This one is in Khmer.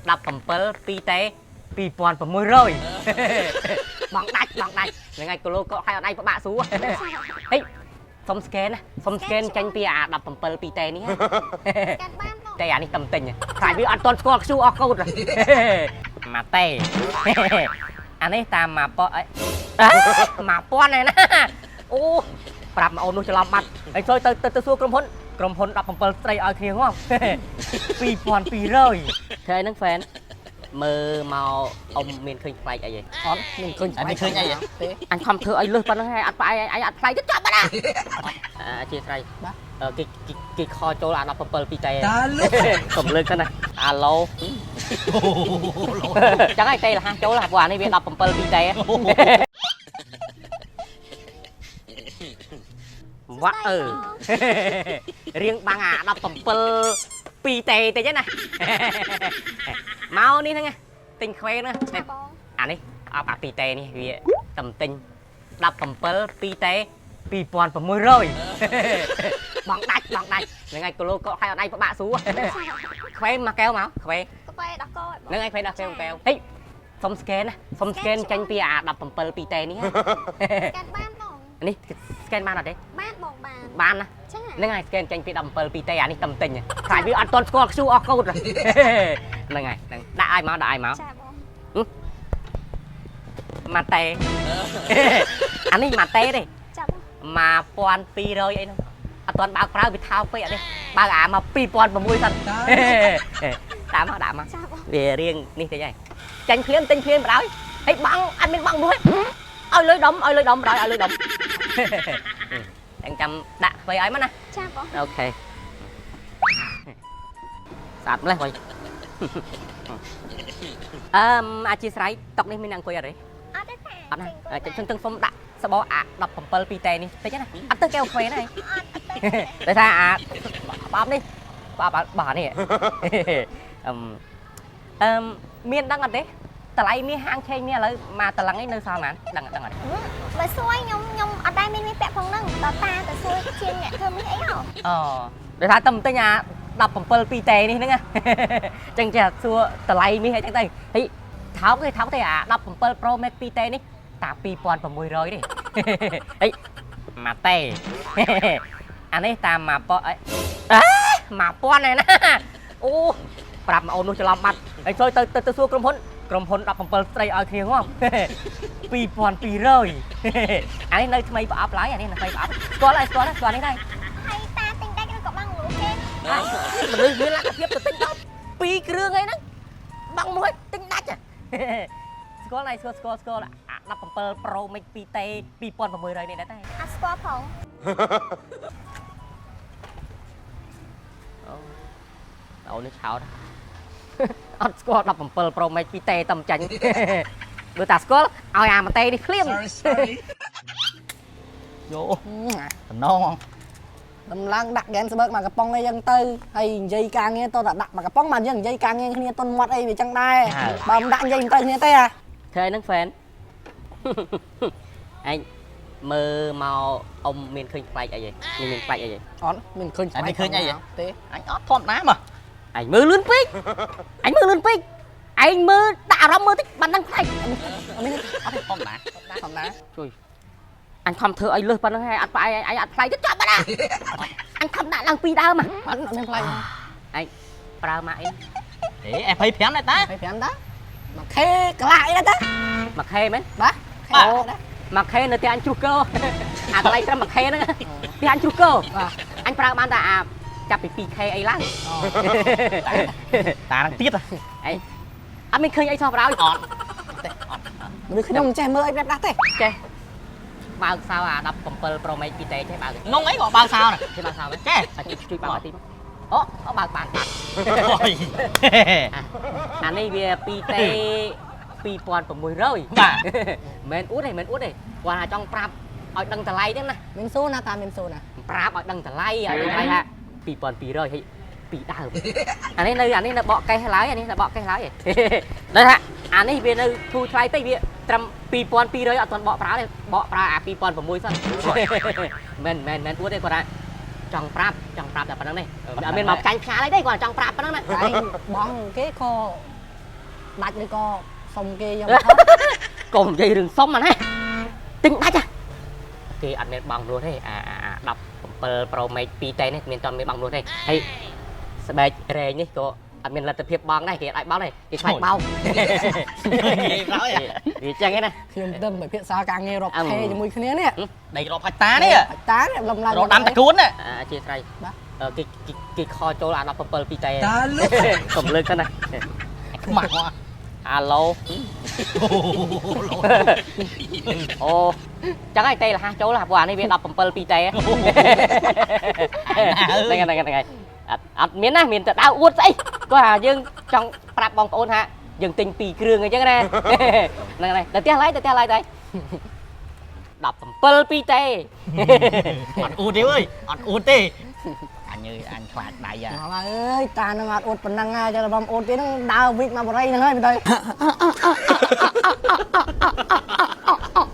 17 2តេ2600បងដាច់បងដាច់ហ្នឹងហើយគីឡូកក់ឲ្យអត់ដៃពិបាកសួរហេសុំ scan ណាសុំ scan ចេញពីអា17 2តេនេះ កាន់បានបង តែអានេះតំទិញខ្លាចវាអត់ទាន់ស្គាល់ QR code ម៉ាតេអានេះតាមម៉ាប៉អីម៉ាពាន់ឯណាអូប្រាប់មកអូននោះច្រឡំបាត់ហើយចូលទៅទៅសួរក្រុមហ៊ុនក្រុមហ៊ុន17ស្រីឲ្យគ្នាងាប់2200ធ្វើអីហ្នឹងហ្វេនមើលមកអ៊ំមានឃើញប្លែកអីទេ អត់មានឃើញ អត់មានឃើញអីទេ ទេ អញខំធ្វើឲ្យលឹះប៉ុណ្្នឹងហើយអត់ផ្អែកអញអត់ប្លែកទេចាប់បាត់ណាអធិស្ឋាន បាទ គេគេខចូលអា17ពីរតែ តាលុ កុំលើកទៅណាអាឡូចឹងហើយទេលះចូលព្រោះអានេះវា17ពីរតែវ៉ាក់អឺរៀងបាំងអា17ពីរតេតិចណាមកនេះហ្នឹងទិញខ្វេហ្នឹង ចាបង អានេះអបអាពីតេនេះវាតំទិញ17 2តេ2600បងដាច់បងដាច់ហ្នឹងហើយគីឡូកក់ឲ្យអត់ដៃពិបាកសួរខ្វេមកកែវមកខ្វេ កាហ្វេដោះគោឲ្យបង ហ្នឹងហើយខ្វេដល់ខ្វេមកកែវហេសុំ scan ណាសុំ scan ចេញពីអា17 2តេនេះ កាន់បានបង នេះ scan បានអត់ទេ បានបងបាន បានណា ចា ហ្នឹងហើយ scan ចេញពី17 2តេអានេះតំទិញខ្លាចវាអត់ទាន់ស្គាល់ QR code ហ្នឹងហើយហ្នឹងដាក់ឲ្យមកដាក់ឲ្យមក ចាបង ម៉ាតេអានេះម៉ាតេទេ ចាបង 1200អីហ្នឹងអត់ទាន់បើកប្រើវាថោកពេកអត់ទេបើកអាមក2006សិន តា តាមមកដាក់មក ចាបង វារៀងនេះតិចហើយចាញ់ភ្លាមទិញភ្លាមបណ្ដោយហើយបងអត់មានបងមួយឲ្យលុយដុំឲ្យលុយដុំបណ្ដោយឲ្យលុយដុំអញចាំដាក់ខ្វៃឲ្យមកណា ចាបង OK ស្អាតម្លេះវិញអឺមអធិស្ឋានតុកនេះមានអ្នកអង្គុយអត់ទេ អត់ទេតា អត់ណាចឹងទឹងសុំដាក់សបោអា17 2តេនេះតិចណាអត់ទៅកែវខ្វេណា អត់អត់ទេ ដោយសារអាបបនេះបបបនេះអឹមអឹមមានដឹងអត់ទេតម្លៃមាសហាងឆេងមាសឥឡូវមកតឡឹងឯងនៅសល់ប៉ុន្មានដឹងដឹងអត់ បើសួយខ្ញុំខ្ញុំអត់ដែរមានមានពាក់ផងហ្នឹងដល់តាទៅសួយជាងអ្នកធ្វើមាសអីហ៎ អូដោយសារតែមិនទិញអា17 2តេនេះហ្នឹងចឹងចេះសួរតម្លៃមាសអីចឹងទៅហីថោកទេថោកទេអា17 Pro Max 2តេនេះតា2600ទេហីម៉ាតេអានេះតាមម៉ាប៉អីអេម៉ាពាន់ឯណាអូប្រាប់មកអូននោះច្រឡំបាត់ហើយចូលទៅទៅសួរក្រុមហ៊ុនក្រុមហ៊ុន17ស្រីឲ្យគ្នាងាប់2200អានេះនៅថ្មីប្រអប់ឡើយអានេះនៅថ្មីប្រអប់ស្គាល់ហើយស្គាល់ហើយស្គាល់នេះដែរ ហើយតាទិញដាច់ឬក៏បាំងលូគេ មនុស្សមានលទ្ធភាពទៅទិញដល់2គ្រឿងអីហ្នឹងបាំងមួយទិញដាច់ស្គាល់ហើយស្គាល់ស្គាល់ស្គាល់អា17 Pro Max 2T 2600នេះដែរតែ អត់ស្គាល់ផង អូអូនេះឆោតអត់ស្គាល់17 Pro Max 2T តំចាញ់បើតាស្គាល់ឲ្យអាម៉ាតេនេះភ្លាម Sorry sorry យោតំណង ដំឡើងដាក់ហ្គេមស្បើកមកកំប៉ុងអីចឹងទៅហើយនិយាយការងារតតែដាក់មកកំប៉ុងបានយើងនិយាយការងារគ្នាតុនមាត់អីវាចឹងដែរបើមិនដាក់និយាយមិនទៅគ្នាទេអា ធ្វើអីហ្នឹងហ្វេនឯងមើលមកអ៊ំមានឃើញប្លែកអីទេមានប្លែកអីទេ អត់មានឃើញ អត់មានឃើញអី ទេ ទេអញអត់ធម្មតាមក អញមើលលឿនពេកអញមើលលឿនពេកឯងមើលដាក់អារម្មណ៍មើលតិចបានដឹងប្លែក អត់មាន អត់ទេធម្មតា ធម្មតា ជួយអញខំធ្វើឲ្យលឹះប៉ុណ្្នឹងហើយអត់ផ្អែកអញអត់ប្លែកទេចាប់បាត់ណាអញខំដាក់ឡើងពីរដើម អត់អត់មានប្លែក ប្រើម៉ាក់អី ទេ F25 ដែរតា 25តាមកខេកន្លះអីដែរតា មួយខេមែន បាទ អូមួយខេនៅផ្ទះអញជ្រុះកោអាតម្លៃត្រឹមមួយខេហ្នឹងផ្ទះអញជ្រុះកោ បាទ អញប្រើបានតែអាចាប់ពី 2K អីឡើង តានឹងទៀត អត់មានឃើញអីសោះបណ្ដោយ អត់ទេអត់ មនុស្សខ្ញុំមិនចេះមើលអីប្រាប់ដាស់ទេ ចេះបើកសោអា17 Pro Max 2T ចេះបើក នងអីក៏បើកសោណា ចេះបើកសោមែន ចេះ ជួយបើកទីមកអូអូបើកបានបាត់ អូយ អានេះវា 2T 2600 បាទ មិនអួតទេមិនអួតទេគាត់ថាចង់ប្រាប់ឲ្យដឹងតម្លៃហ្នឹងណា មានសូណាតាមានសូណា ប្រាប់ឲ្យដឹងតម្លៃឲ្យដឹងតម្លៃថា2200ហើយពីដើមអានេះនៅអានេះនៅបកកេះឡើយអានេះនៅបកកេះឡើយដល់ថាអានេះវានៅធូរថ្លៃពេកវាត្រឹម2200អត់ទាន់បកប្រើទេបកប្រើអា2006សិនមិនមែនមិនអួតទេគាត់ថាចង់ប្រាប់ចង់ប្រាប់តែប៉ុណ្្នឹងទេអត់មានមកចាញ់ផ្សាយទេគាត់ចង់ប្រាប់ប៉ុណ្្នឹងណា តែបងគេក៏ ដាច់ឬក៏សុំគេយកមក កុំនិយាយរឿងសុំអាណាទិញដាច់ហ่ะគេអត់មានបងរស់ទេអាអា17 Pro Max 2តេនេះមានតមានបងរស់ទេហើយស្បែករែងនេះក៏អត់មានលទ្ធភាពបងដែរគេអាចបងដែរគេខ្លាចបោក និយាយក្រោយ វាចឹងឯណា ខ្ញុំទៅពិភាក្សាការងាររាប់ អឹម ខេជាមួយគ្នានេះ ដីរាប់ហិកតានេះ អាតានេះលំឡើង រកដាំតកួនណា អធិស្ឋាន បាទ គេគេគេខចូលអា17 2តេ តាលុក កុំលើកទៅណា ខ្មាស់មក អាឡូអូចឹងហើយតេលះចូលហ่ะព្រោះអានេះវា17 2តេហ្នឹងហើយហ្នឹងហើយហ្នឹងហើយអត់អត់មានណាមានតែដាវអួតស្អីគាត់ថាយើងចង់ប្រាប់បងប្អូនថាយើងទិញពីរគ្រឿងអញ្ចឹងណាហ្នឹងហើយទៅផ្ទះឡើយទៅផ្ទះឡើយទៅ17 2តេ អត់អួតទេអើយអត់អួតទេអញអើយអញខ្លាចដៃអា មកហើយអើយតានឹងអត់អួតប៉ុណ្ណឹងហើយចាំបងអួតទៀតហ្នឹងដើរវិចមកបរិយហ្នឹងហើយមើលទៅ